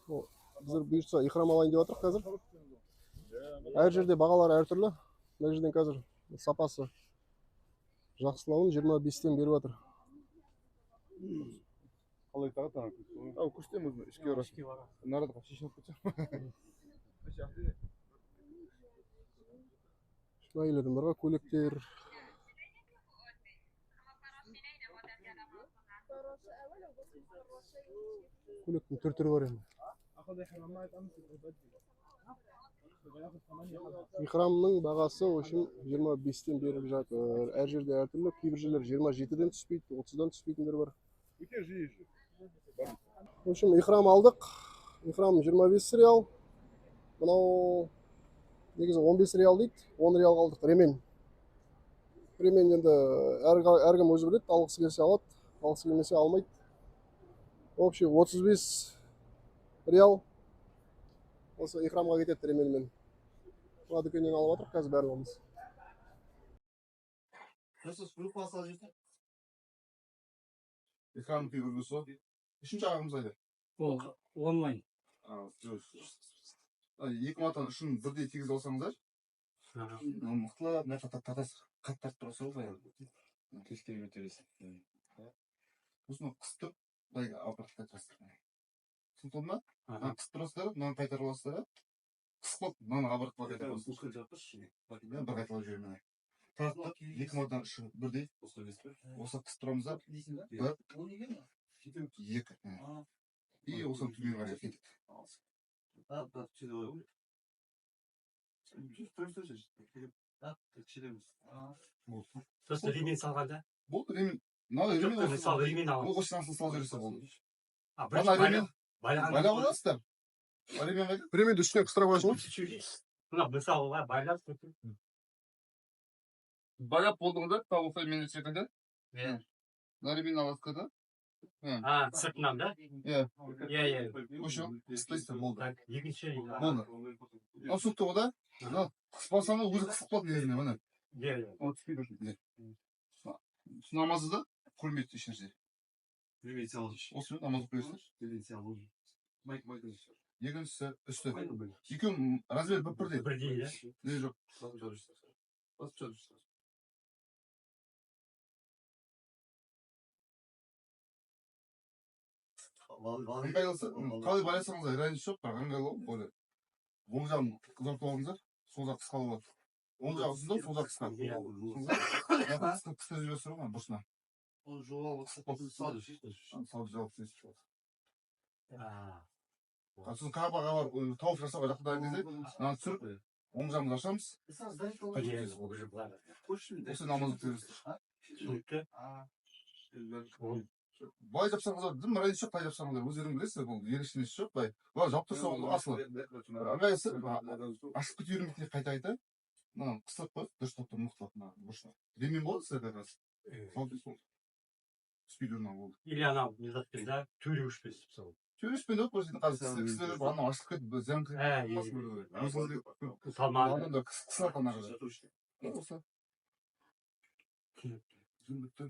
Біздер бұйыртса, ихрам алайын деп жатырмық қазір. Әр жерде бағалар әртүрлі. Мына жерден қазір сапасы жақсылауын 25-тен беріп жатыр. Қалай тағады ана? Ау, көрсетемін өзім, ішке барасың. Нарада шешініп кетсем. Әйел адамдарға көйлектер. Көйлектің түр түрі бар енді. Ихрамның бағасы, в общем, 25-тен беріп жатыр. Әр жерде әртүрлі. Кейбір жерлер 27-ден түспейді, 30-дан түспейтіндер бар. Өте жиі жүр. В общем, ихрам алдық. Ихрам 25 реал. Мынау негізі 15 реал дейді. 10 реалға алдық ремень. Ремень енді әркім өзі біледі, алғысы келсе алады, алғысы келмесе алмайды. Общий 35 реал. Осы ихрамға кетеді ременмен. Мына дүкеннен алып жатырмық қазір барлығымыз. Nasıl grup alsa жүрді? Ихрам үлгісі. Үшінші ағымыз қайда? Ол онлайн. А, жоқ. Екі матаның ұшын бірдей тигізіп алсаңыздар, мықтылап мына жақта тартасыз, қатты тартып тұрасыз ғой былай. Кешке көтересің. Осыны қыстырып, былай апарып қайтарасыздар. Түсінікті болды ма? Мынаны қысып тұрасыздар, мынаны қайтарып аласыздар да. Қысып қалып, мынаны обратно қайтарып аласыздар. Бұқыл жаппашы. Мен бір қайталап жіберемін мына. Тарттық, екі матаның ұшы бірдей. Осы қысып тұрамыз да. Бір, екі. И осыны төмен қарай кетеді. А, да, Болды. Сосын ремень салғанда. Болды, ремень. Мына ремень Жоқ, осы. мысалы, ремень Ол аламыз. осының астына салып жіберсе болды. А, Ана ремень байлаған. Байлап аласыздар. А ремень қайда? Ременді үстіне қыстыра қоясың ғой. Мына мысалға байлап. Байлап болдыңыздар, тап осылай мен секілді. Иә. Мына ремень аласыздар да. А, сыртынан да? Иә. Иә. Осы қыстайсыздар, болды. Так, екінші. Болды. Мынау түсінікті ғой да? Мына қыспасаң өзі қысып қалады негізінде, міне. Иә. Ол түспейді уже. Намазды да көрмейді ешнәрсе. Осымен намаз оқи бересіздер. Екіншісі үсті. Екеуінің размері бір бірдей. Бірдей, иә. Не жоқ. Ыңғайлысы, қалай байласаңыздар, разница жоқ, бірақ ыңғайлы ғой более. Оң жағын ұзартып алыңыздар, сол жақ қысқа болады. Оң жағы ұзындау, сол жақ қысқа. Иә. Қысқа қысқа жібересіздер ғой бұрышына. Салып жауып тастайсыз. А, Сосын Кабаға барып, тауф жасауға жақындаған кезде мынаны түсіріп, оң жағымызды ашамыз. Иә, уже былай. Осы намаз оқи бересіздер. Түсінікті. Былай жапсаңыздар, дым разница жоқ, қалай жапсаңыздар, өздерің білесіздер, бұл ерекше несі жоқ, былай. Былай жауып тұрса ол асылы. Ыңғайлысы, ашып кете бермейтіндей қайта-қайта мынаны қыстырып қойып, дұрыстап тұрып мықтылап мына бұрышына. Ремень болады сіздерде как раз. Салып жіберсе болды. Түспейді орнынан, болды. Или анау не затпен да, төре өшпес мысалы. Төрешпен де болып қазір кісілер анау ашылып кетіп, зиян Ә, өзіңізге салмағы. анау да қысылады ана жерде. Осы. Түсінікті.